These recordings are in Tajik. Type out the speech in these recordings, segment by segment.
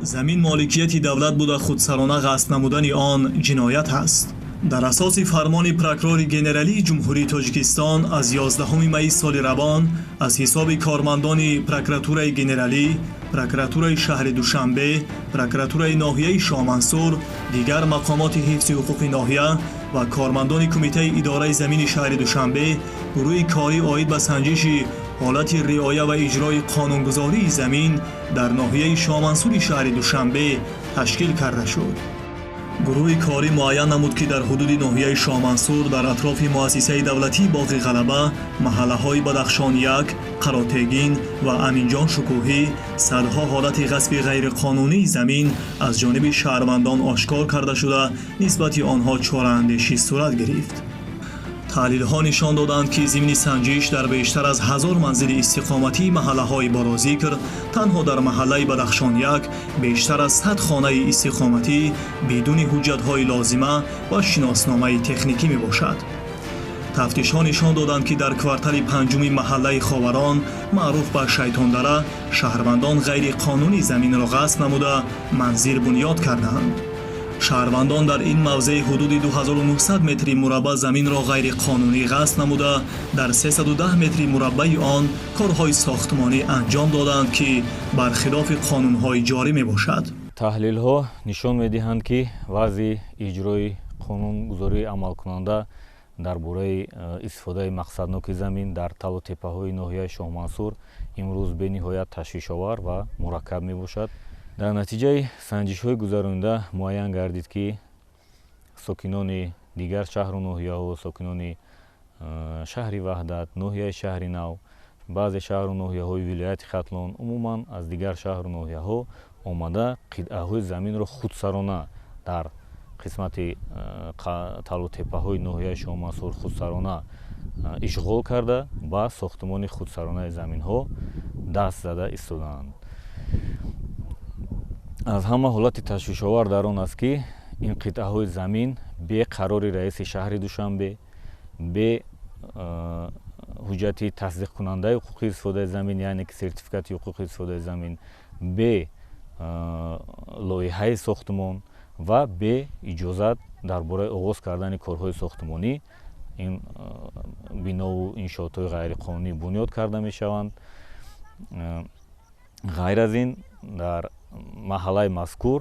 Замин моликияти давлат буда, худсарона ғасб намудани он ҷиноят аст. Дар асоси фармони прокурори генералии Ҷумҳурии Тоҷикистон аз 11 майи соли равон аз ҳисоби кормандони Прокуратураи генералӣ, Прокуратураи шаҳри Душанбе, Прокуратураи ноҳияи Шоҳмансур, дигар мақомоти ҳифзи ҳуқуқи ноҳия ва кормандони Кумитаи идораи замини шаҳри Душанбе гурӯҳи корӣ оид ба санҷиши ҳолати риоя ва иҷрои қонунгузории замин дар ноҳияи Шоҳмансури шаҳри Душанбе ташкил карда шуд. Гурӯҳи корӣ муайян намуд, ки дар ҳудуди ноҳияи Шоҳмансур дар атрофи муассисаи давлатии Боғи Ғалаба, маҳаллаҳои Бадахшон 1, Қаротегин ва Аминҷон Шукӯҳӣ садҳо ҳолати ғасби ғайриқонунии замин аз ҷониби шаҳрвандон ошкор карда шуда, нисбати онҳо чораандешӣ сурат гирифт. Таҳлилҳо нишон доданд, ки зимни санҷиш дар бештар аз 1000 манзили истиқоматии маҳаллаҳои болозикр танҳо дар маҳаллаи Бадахшон 1 бештар аз 100 хонаи истиқоматӣ бидуни ҳуҷҷатҳои лозима ва шиносномаи техникӣ мебошад. Тафтишҳо нишон доданд, ки дар квартали панҷуми маҳаллаи Ховарон, маъруф ба Шайтондара, шаҳрвандон ғайриқонунӣ заминро ғасб намуда, манзил бунёд карданд. Шаҳрвандон дар ин мавзеъ ҳудуди 2900 метри мураббаъ заминро ғайриқонунӣ ғасб намуда, дар 310 метри мураббаи он корҳои сохтмонӣ анҷом доданд, ки бархилофи қонунҳои ҷорӣ мебошад. Таҳлилҳо нишон медиҳанд, ки вазъи иҷрои қонунгузории амалкунанда дар бораи истифодаи мақсадноки замин дар талу теппаҳои ноҳияи Шоҳмансур имрӯз бениҳоят ташвишовар ва мураккаб мебошад. Дар натиҷаи санҷишҳои гузаронида муайян гардид, ки сокинони дигар шаҳру ноҳияҳо, сокинони шаҳри Ваҳдат, ноҳияи Шаҳри Нав, баъзе шаҳру ноҳияҳои вилояти Хатлон, умуман аз дигар шаҳру ноҳияҳо омада, қитъаҳои заминро худсарона дар қисмати талу теппаҳои ноҳияи Шоҳмансур худсарона ишғол карда, ба сохтмони худсаронаи заминҳо даст зада истодаанд. Аз ҳама ҳолати ташвишовар дар он аст, ки ин қитъаҳои замин бе қарори раиси шаҳри Душанбе, бе ҳуҷҷати тасдиқкунандаи ҳуқуқи истифодаи замин, яъне ки сертификати ҳуқуқи истифодаи замин, бе лоиҳаи сохтмон ва бе иҷозат дар бораи оғоз кардани корҳои сохтмонӣ ин бинову иншоотҳои ғайриқонунӣ бунёд карда мешаванд. Ғайр аз ин, дар маҳаллаи мазкур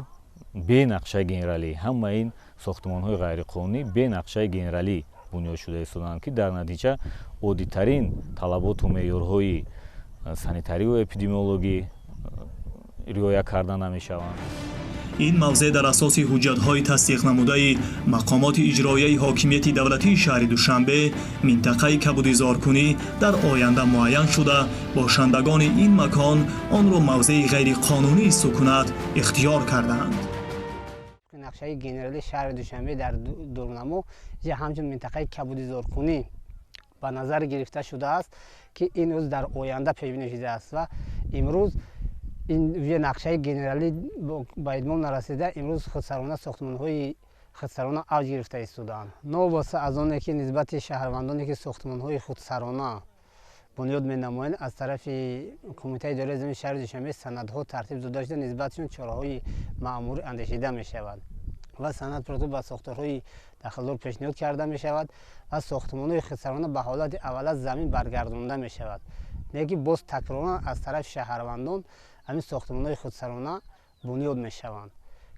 бе нақшаи генералӣ ҳама ин сохтмонҳои ғайриқонунӣ бе нақшаи генералӣ бунёд шуда истодаанд, ки дар натиҷа оддитарин талаботу меъёрҳои санитарию эпидемиологӣ риоя карда намешаванд. Ин мавзеъ дар асоси ҳуҷҷатҳои тасдиқнамудаи мақомоти иҷроияи ҳокимияти давлатии шаҳри Душанбе минтақаи кабудизоркунӣ дар оянда муайян шуда, бошандагони ин макон онро мавзеи ғайриқонунии сукунат ихтиёр кардаанд. Нақшаи генералии шаҳри Душанбе дар дурнамо ҳамчун минтақаи кабудизоркунӣ ба назар гирифта шудааст, ки ин рӯз дар оянда пешбинӣ шудааст ва имрӯз ин нақшаи генералӣ ба итмом нарасида, имрӯз худсарона сохтмонҳои худсарона авҷ гирифта истодаанд. Новобаста аз оне ки нисбати шаҳрвандоне, ки сохтмонҳои худсарона бунёд менамоянд, аз тарафи Кумитаи идораи замини шаҳри Душанбе санадҳо тартиб дода шуда, нисбатшон чораҳои маъмурӣ андешида мешавад ва санад протокол ба сохторҳои дахлдор пешниҳод карда мешавад ва сохтмонҳои худсарона ба ҳолати аввала замин баргардонда мешавад. Лекин боз такроран аз тарафи шаҳрвандон ҳамин сохтмонҳои худсарона бунёд мешаванд,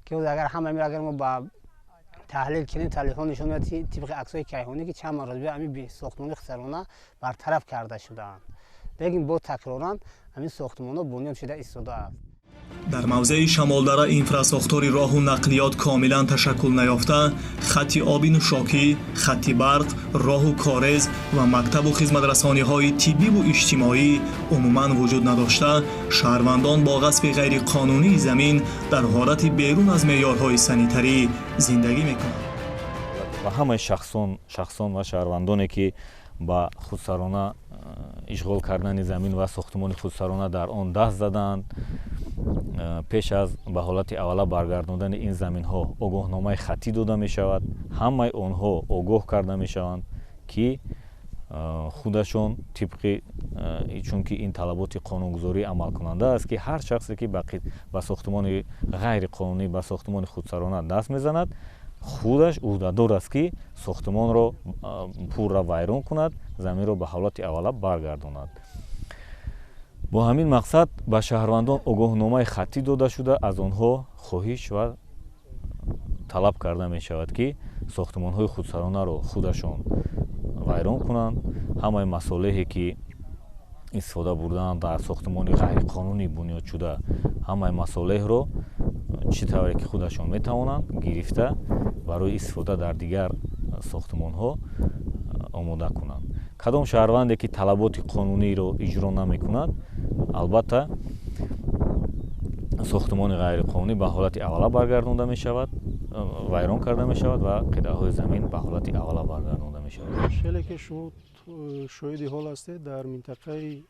ки агар ҳама агар мо ба таҳлил кунем, таҳлилҳо нишон медиҳад, ки тибқи аксҳои кайҳонӣ, ки чанд маротиба ҳамин сохтмонҳои худсарона бартараф карда шудаанд, лекин боз такроран ҳамин сохтмонҳо бунёд шуда истодааст. Дар мавзеи Шамолдара инфрасохтори роҳу нақлиёт комилан ташаккул наёфта, хатти оби нӯшокӣ, хатти барқ, роҳу корез ва мактабу хизматрасониҳои тиббиву иҷтимоӣ умуман вуҷуд надошта, шаҳрвандон бо ғасби ғайриқонунии замин дар ҳолати берун аз меъёрҳои санитарӣ зиндагӣ мекунанд. Ба ҳамаи шахсон ва шаҳрвандоне, ки ба худсарона ишғол кардани замин ва сохтмони худсарона дар он даст задаанд, пеш аз ба ҳолати аввала баргардондани ин заминҳо огоҳномаи хаттӣ дода мешавад. Ҳамаи онҳо огоҳ карда мешаванд, ки Худашон тибқи, чунки ин талаботи қонунгузории амалкунанда аст, ки ҳар шахсе ки ба сохтмони ғайриқонунӣ, ба сохтмони худсарона даст мезанад, худаш ӯҳдадор аст, ки сохтмонро пурра вайрон кунад, заминро ба ҳолати аввала баргардонад. Бо ҳамин мақсад ба шаҳрвандон огоҳномаи хаттӣ дода шуда, аз онҳо хоҳиш ва талаб карда мешавад, ки сохтмонҳои худсаронаро худашон вайрон кунанд, ҳамаи масолеҳе ки истифода бурдаанд дар сохтмони ғайриқонунӣ бунёд шуда, ҳамаи масолеҳро чӣ тавре ки худашон метавонанд гирифта, барои истифода дар дигар сохтмонҳо омода кунанд. Кадом шаҳрванде ки талаботи қонуниро иҷро намекунад, албатта, сохтмони ғайриқонунӣ ба ҳолати аввала баргардонда мешавад, вайрон карда мешавад ва қитъаҳои замин ба ҳолати аввала баргардонда мешавад. Хеле ки шумо шоҳиди ҳол ҳастед, дар минтақаи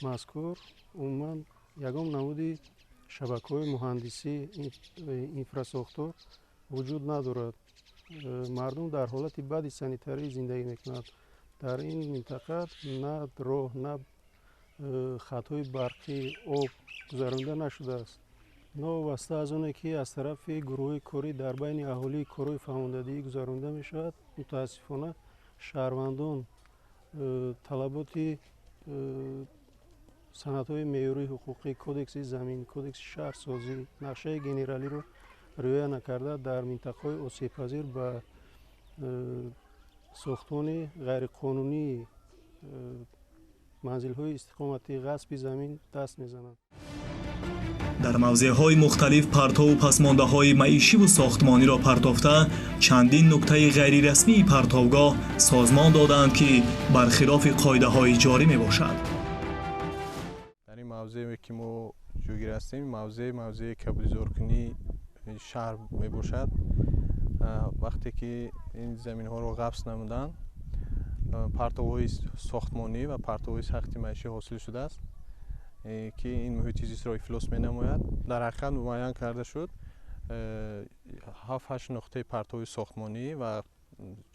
мазкур умуман ягон намуди шабакаҳои муҳандисӣ, инфрасохтор вуҷуд надорад. Мардум дар ҳолати бади санитарӣ зиндагӣ мекунад. Дар ин минтақа на роҳ, на хатҳои барқӣ, об гузаронда нашудааст. Новобаста аз оне ки аз тарафи гурӯҳҳои корӣ дар байни аҳолӣ корҳои фаҳмондадиҳӣ гузаронда мешавад, мутаассифона, шаҳрвандон талаботи санадҳои меъёрии ҳуқуқӣ, Кодекси замин, Кодекси шаҳрсозӣ, нақшаи генералиро риоя накарда, дар минтақаҳои осебпазир ба сохтмони ғайриқонунии манзилҳои истиқоматӣ, ғасби замин даст мезананд. Дар мавзеъҳои мухталиф партову пасмондаҳои маишиву сохтмониро партофта, чандин нуқтаи ғайрирасмии партовгоҳ созмон додаанд, ки бар хилофи қоидаҳои ҷорӣ мебошад. Дар ин мавзее ки мо ҷойгир ҳастем, мавзеъ мавзеи кабудизоркунии шаҳр мебошад. Вақте ки ин заминҳоро ғасб намуданд, партовҳои сохтмонӣ ва партовҳои сахти маишӣ ҳосил шудааст, ки ин муҳити зистро ифлос менамояд. Дар ҳақиқат, муайян карда шуд ҳафт ҳашт нуқтаи партови сохтмонӣ ва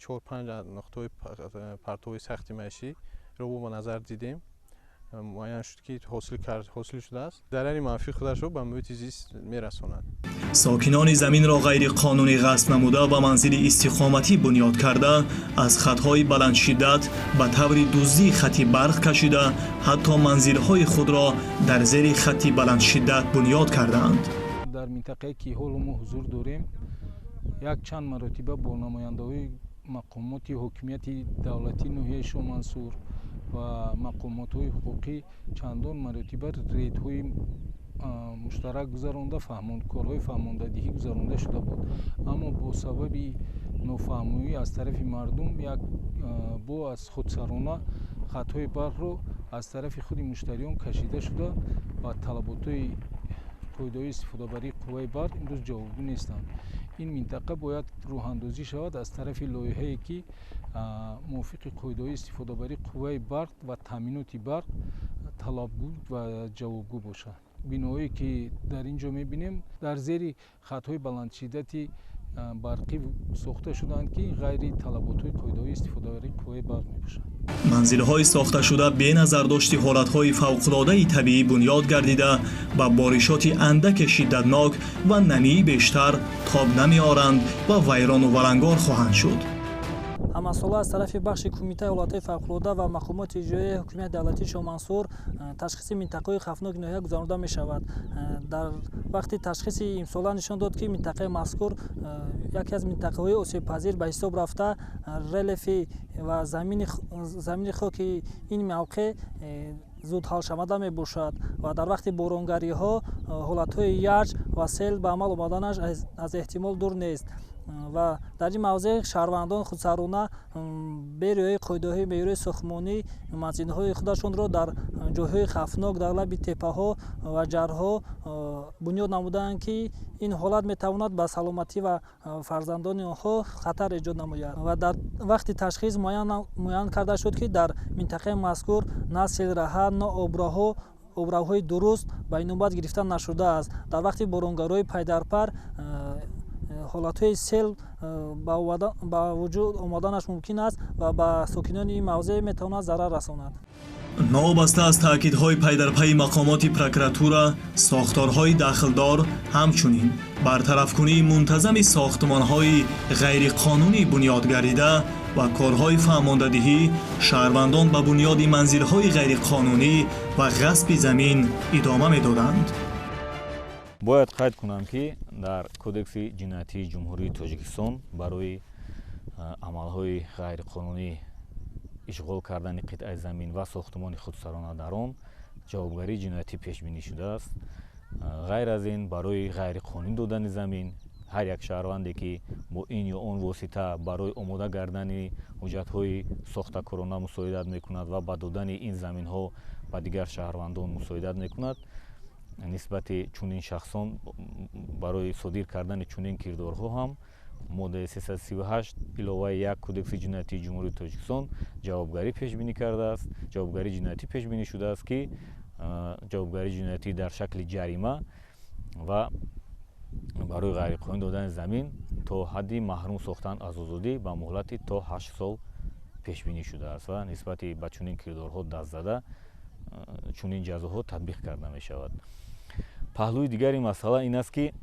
чор панҷ нуқтаи партови сахти маиширо ба назар дидем. Муайян шуд, ки ҳосил шудааст, зарари манфии худашро ба муҳити зист мерасонад. Сокинони заминро ғайриқонунӣ ғасб намуда, ба манзили истиқоматӣ бунёд карда, аз хатҳои баландшиддат ба таври дуздӣ хати барқ кашида, ҳатто манзилҳои худро дар зери хати баландшиддат бунёд кардаанд. Дар минтақае ки ҳоло мо ҳузур дорем, як чанд маротиба бо намояндаҳои мақомоти ҳокимияти давлатии ноҳияи Шоҳмансур ва мақомотҳои ҳуқуқӣ чандон маротиба рейдҳои муштарак гузаронда, корҳои фаҳмондадиҳӣ гузаронда шуда буд. Аммо бо сабаби нофаҳмоӣ аз тарафи мардум як бо аз худсарона хатҳои барқро аз тарафи худи муштариён кашида шуда, ба талаботҳои қоидаҳои истифодабарии қувваи барқ имрӯз ҷавобгӯ нестанд. Ин минтақа бояд роҳандозӣ шавад аз тарафи лоиҳае, ки мувофиқи қоидаҳои истифодабарии қувваи барқ ва таъминоти барқ талабгӯ ва ҷавобгӯ бошад. Биноҳое ки дар ин ҷо мебинем, дар зери хатҳои баландшиддати барқӣ сохта шудаанд, ки ғайри талаботҳои қоидаҳои истифодабарии қувваи барқ мебошанд. Манзилҳои сохташуда беназардошти ҳолатҳои фавқулодаи табиӣ бунёд гардида, ба боришоти андаке шиддатнок ва намии бештар тоб намеоранд ва вайрону валангор хоҳанд шуд. Ҳамасола аз тарафи бахши Кумитаи ҳолатҳои фавқулода ва мақомоти иҷроияи ҳокимияти давлатии Шоҳмансур ташхиси минтақаҳои хавфноки ноҳия гузаронида мешавад. Дар вақти ташхиси имсола нишон дод, ки минтақаи мазкур яке аз минтақаҳои осебпазир ба ҳисоб рафта, релефи ва замини хоки ин мавқеъ зуд ҳалшаванда мебошад ва дар вақти боронгариҳо ҳолатҳои ярҷ ва сел ба амал омаданаш аз эҳтимол дур нест. Ва дар ин мавзеъ шаҳрвандон худсарона бе риояи қоидаҳои меъёрии сохтмонӣ манзилҳои худашонро дар ҷойҳои хавфнок, дар лаби теппаҳо ва ҷарҳо бунёд намудаанд, ки ин ҳолат метавонад ба саломатӣ ва фарзандони онҳо хатар эҷод намояд. Ва дар вақти ташхис муайян карда шуд, ки дар минтақаи мазкур на селраҳа, на обравҳои дуруст ба инобат гирифта нашудааст. Дар вақти боронгариҳои пайдарпар Ҳолатҳои сел ба вуҷуд омаданаш мумкин аст ва ба сокинони ин мавзеъ метавонад зарар расонад. Новобаста аз таъкидҳои пайдарпайи мақомоти прокуратура, сохторҳои дахлдор, ҳамчунин бартарафкунии мунтазами сохтмонҳои ғайриқонунӣ бунёд гардида ва корҳои фаҳмондадиҳӣ, шаҳрвандон ба бунёди манзилҳои ғайриқонунӣ ва ғасби замин идома медоданд. Бояд қайд кунам, ки дар Кодекси ҷиноятии Ҷумҳурии Тоҷикистон барои амалҳои ғайриқонунӣ ишғол кардани қитъаи замин ва сохтмони худсарона дар он ҷавобгарии ҷиноятӣ пешбинӣ шудааст. Ғайр аз ин, барои ғайриқонунӣ додани замин ҳар як шаҳрванде, ки бо ин ё он восита барои омода гардани ҳуҷҷатҳои сохтакорона мусоидат мекунад ва ба додани ин заминҳо ба дигар шаҳрвандон мусоидат мекунад, нисбати чунин шахсон барои содир кардани чунин кирдорҳо ҳам моддаи 338 иловаи 1 Кодекси ҷиноятии Ҷумҳурии Тоҷикистон ҷавобгарӣ пешбинӣ кардааст. Ҷавобгарии ҷиноятӣ пешбинӣ шудааст, ки ҷавобгарии ҷиноятӣ дар шакли ҷарима ва барои ғайриқонунӣ додани замин то ҳадди маҳрум сохтан аз озодӣ ба муҳлати то 8 сол пешбинӣ шудааст ва нисбати ба чунин кирдорҳо даст зада чунин ҷазоҳо татбиқ карда мешавад. Паҳлӯи дигари масъала ин аст, ки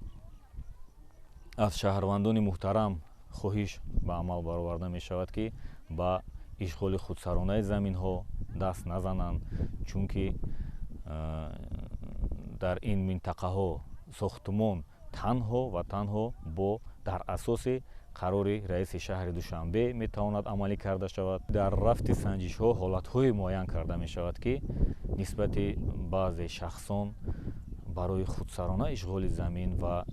аз шаҳрвандони муҳтарам хоҳиш ба амал бароварда мешавад, ки ба ишғоли худсаронаи заминҳо даст назананд, чунки дар ин минтақаҳо сохтмон танҳо ва танҳо бо дар асоси қарори раиси шаҳри Душанбе метавонад амалӣ карда шавад. Дар рафти санҷишҳо ҳолатҳое муайян карда мешавад, ки нисбати баъзе шахсон барои худсарона ишғоли замин ва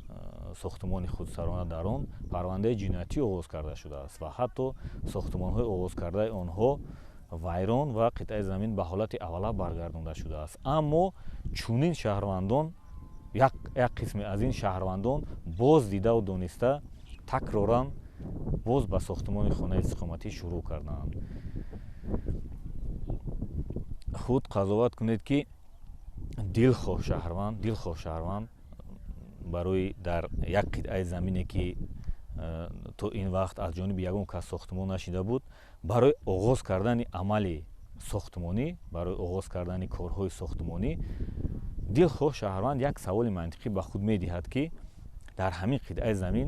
сохтмони худсарона дар он парвандаи ҷиноятӣ оғоз карда шудааст ва ҳатто сохтмонҳои оғозкардаи онҳо вайрон ва қитъаи замин ба ҳолати аввала баргардонда шудааст. Аммо чунин шаҳрвандон, як қисме аз ин шаҳрвандон боз дидаву дониста такроран боз ба сохтмони хонаи истиқоматӣ шурӯъ кардаанд. Худ қазоват кунед, ки дилхоҳ шаҳрванд барои дар як қитъаи замине, ки то ин вақт аз ҷониби ягон кас сохтмон нашида буд, барои оғоз кардани амали сохтмонӣ, барои оғоз кардани корҳои сохтмонӣ, дилхоҳ шаҳрванд як саволи мантиқӣ ба худ медиҳад, ки дар ҳамин қитъаи замин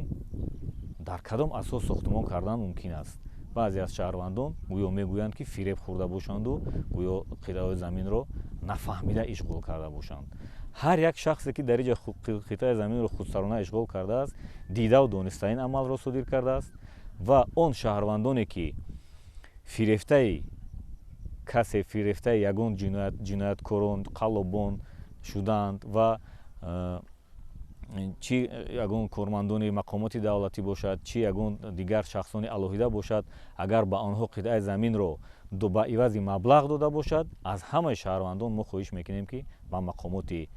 дар кадом асос сохтмон кардан мумкин аст. Баъзе аз шаҳрвандон гӯё мегӯянд, ки фиреб хӯрда бошанду гӯё қитъаҳои заминро нафаҳмида ишғол карда бошанд. Ҳар як шахсе, ки дар инҷа қитъаи заминро худсарона ишғол кардааст, дидаву дониста ин амалро содир кардааст. Ва он шаҳрвандоне, ки фирефтаи касе, фирефтаи ягон ҷинояткорон, қаллобон шудаанд ва чӣ ягон кормандони мақомоти давлатӣ бошад, чӣ ягон дигар шахсони алоҳида бошад, агар ба онҳо қитъаи заминро ба ивази маблағ дода бошад, аз ҳамаи шаҳрвандон мо хоҳиш мекунем, ки ба мақомоти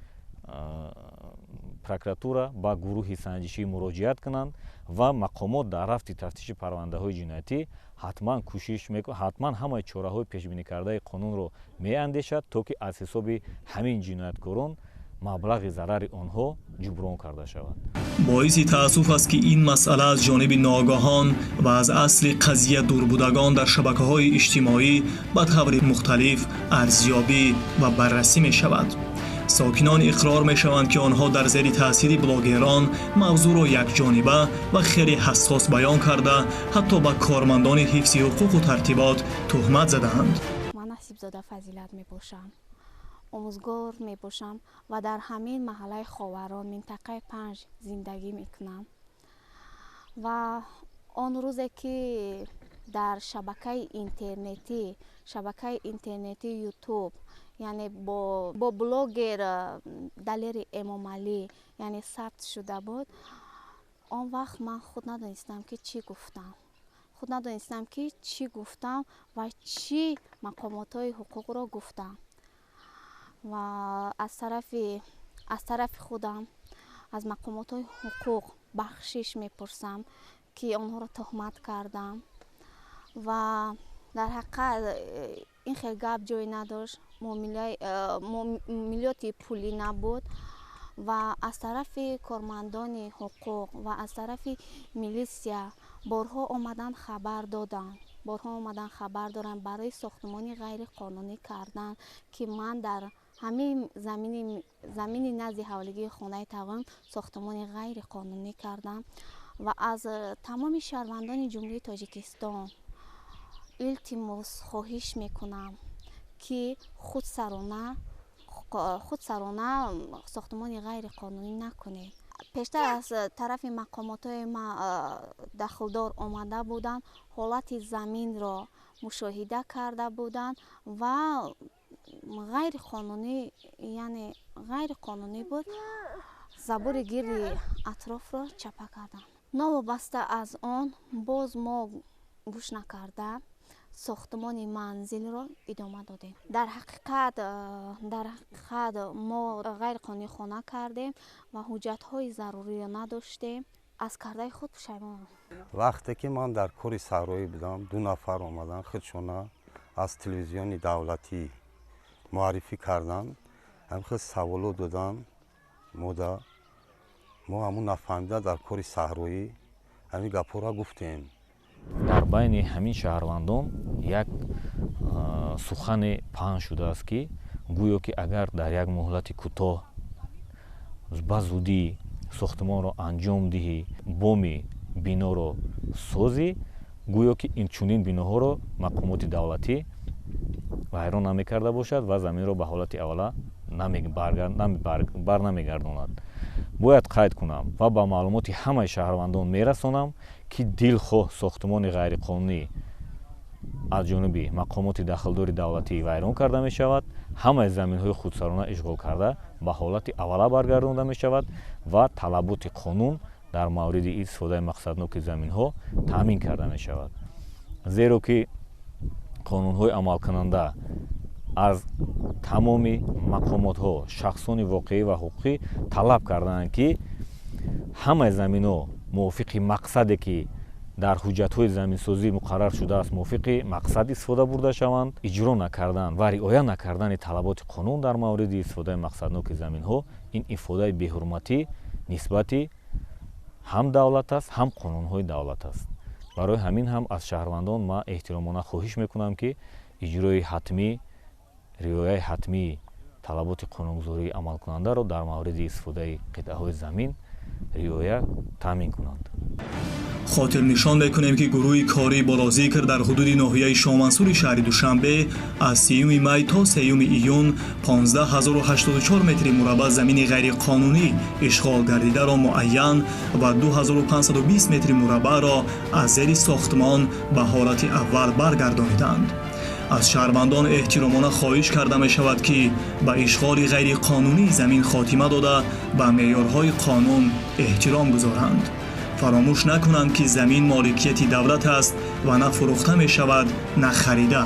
прокуратура, ба гурӯҳи санҷишӣ муроҷиат кунанд ва мақомот дар рафти тафтиши парвандаҳои ҷиноятӣ ҳатман кӯшиш, ҳатман ҳамаи чораҳои пешбинӣкардаи қонунро меандешад, то ки аз ҳисоби ҳамин ҷинояткорон маблағи зарари онҳо ҷуброн карда шавад. Боиси таассуф аст, ки ин масъала аз ҷониби ноогоҳон ва аз асли қазия дурбудагон дар шабакаҳои иҷтимоӣ ба таври мухталиф арзёбӣ ва баррасӣ мешавад. Сокинон иқрор мешаванд, ки онҳо дар зери таъсири блогерон мавзӯъро якҷониба ва хеле ҳассос баён карда, ҳатто ба кормандони ҳифзи ҳуқуқу тартибот туҳмат задаанд. Ман Насибзода Фазилат мебошам, омӯзгор мебошам ва дар ҳамин маҳаллаи Ховарон, минтақаи 5 зиндагӣ мекунам. Ва он рӯзе, ки дар шабакаи интернетии Ютуб, яъне бо блогер Далери Эмомалӣ, яъне сабт шуда буд, он вақт ман худ надонистам, ки чӣ гуфтам, худ надонистам, ки чӣ гуфтам ва чӣ мақомотҳои ҳуқуқро гуфтам. Ва аз тарафи худам аз мақомотҳои ҳуқуқ бахшиш мепурсам, ки онҳоро туҳмат кардам. Ва дар ҳақиқат ин хел гап ҷой надошт, муомилоти пулӣ набуд. Ва аз тарафи кормандони ҳуқуқ ва аз тарафи милисия борҳо омадан хабар доданд, борҳо омадан хабар доранд барои сохтмони ғайриқонунӣ кардан, ки ман дар ҳамин замини назди ҳавлигии хонаи тағоим сохтмони ғайриқонунӣ кардам. Ва аз тамоми шаҳрвандони Ҷумҳурии Тоҷикистон илтимос хоҳиш мекунам, ки худсарона сохтмони ғайриқонунӣ накунед. Пештар аз тарафи мақомотҳои дахлдор омада буданд, ҳолати заминро мушоҳида карда буданд ва ғайриқонунӣ, яъне ғайриқонунӣ буд, забури гирди атрофро чапа карданд. Новобаста аз он боз мо гӯш накарда сохтмони манзилро идома додем. Дар ҳақиқат мо ғайриқонунӣ хона кардем ва ҳуҷҷатҳои заруриро надоштем. Аз кардаи худ пушаймонам. Вақте ки ман дар кори саҳроӣ будам, 2 нафар омаданд, худшона аз телевизиони давлатӣ муаррифӣ карданд, ҳамхел саволо доданд мода. Мо ҳамун нафаҳмида дар кори саҳроӣ ҳамин гапҳоро гуфтем. Дар байни ҳамин шаҳрвандон як сухане паҳн шудааст, ки гӯё ки агар дар як муҳлати кӯтоҳ ба зудӣ сохтмонро анҷом диҳӣ, боми биноро созӣ, гӯё ки инчунин биноҳоро мақомоти давлатӣ вайрон намекарда бошад ва заминро ба ҳолати аввала барнамегардонад. Бояд қайд кунам ва ба маълумоти ҳамаи шаҳрвандон мерасонам, ки дилхоҳ сохтмони ғайриқонунӣ аз ҷониби мақомоти дахлдори давлатӣ вайрон карда мешавад, ҳамаи заминҳои худсарона ишғол карда ба ҳолати аввала баргардонда мешавад ва талаботи қонун дар мавриди истифодаи мақсадноки заминҳо таъмин карда мешавад. Зеро ки қонунҳои амалкунанда аз тамоми мақомотҳо, шахсони воқеӣ ва ҳуқуқӣ талаб карданд, ки ҳамаи заминҳо мувофиқи мақсаде ки дар ҳуҷҷатҳои заминсозӣ муқаррар шудааст, мувофиқи мақсад истифода бурда шаванд. Иҷро накардан ва риоя накардани талаботи қонун дар мавриди истифодаи мақсадноки заминҳо ин ифодаи беҳурматӣ нисбати ҳам давлат аст, ҳам қонунҳои давлат аст. Барои ҳамин ҳам аз шаҳрвандон ман эҳтиромона хоҳиш мекунам, ки иҷрои ҳатмӣ, риояи ҳатмии талаботи қонунгузории амалкунандаро дар мавриди истифодаи қитъаҳои замин риоя таъмин кунанд. Хотирнишон мекунем, ки гурӯҳи корӣ болозикр дар ҳудуди ноҳияи Шоҳмансури шаҳри Душанбе аз 3 май то 3 июн 15084 метри мураббаъ замини ғайриқонунӣ ишғол гардидаро муайян ва 2520 метри мураббаъро аз зери сохтмон ба ҳолати аввал баргардониданд. Аз шаҳрвандон эҳтиромона хоҳиш карда мешавад, ки ба ишғоли ғайриқонунии замин хотима дода ба меъёрҳои қонун эҳтиром гузоранд. Фаромӯш накунанд, ки замин моликияти давлат аст ва на фурӯхта мешавад, на харида.